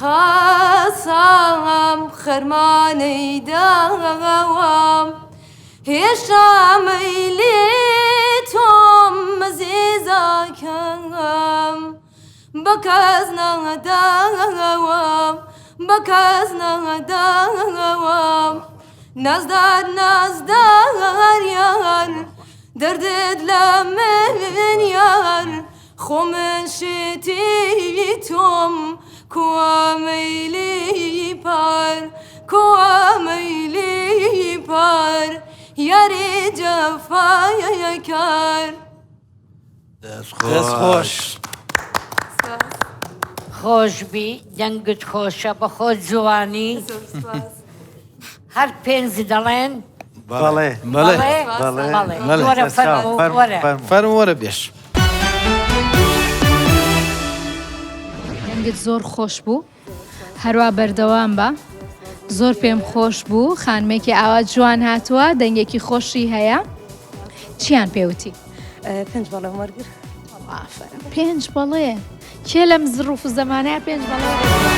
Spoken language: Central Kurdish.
خەسام خەرمانەی داوام هێشتا مەیلی تۆم مەزیزاکەم بە کەس ناداوام بە کەس ناداوام نازدار نازدار یار دەردت لە من یار خۆ من شێتی تۆم کوا مەیلی پار کوا مەیلی پار یاری جەفایەکار. دەست خۆش. خۆشبی دەنگت خۆشە بەخۆت جوانی هەر پێنج دەڵێن بەڵێ بەڵێ بەڵێ وەرە فەرموو وەرە فەرموو وەرە بێش. دەنگت زۆر خۆش بوو هەروا بەردەوام بە زۆر پێم خۆش بوو خانمێکی ئاوا جوان هاتووە دەنگێکی خۆشی هەیە چیان پێوتی پێنج بەڵێم وەرگر ئافەرم پێنج بەڵێ کێ لەم زڕوف و زەمانەیە پێنج بەڵێ؟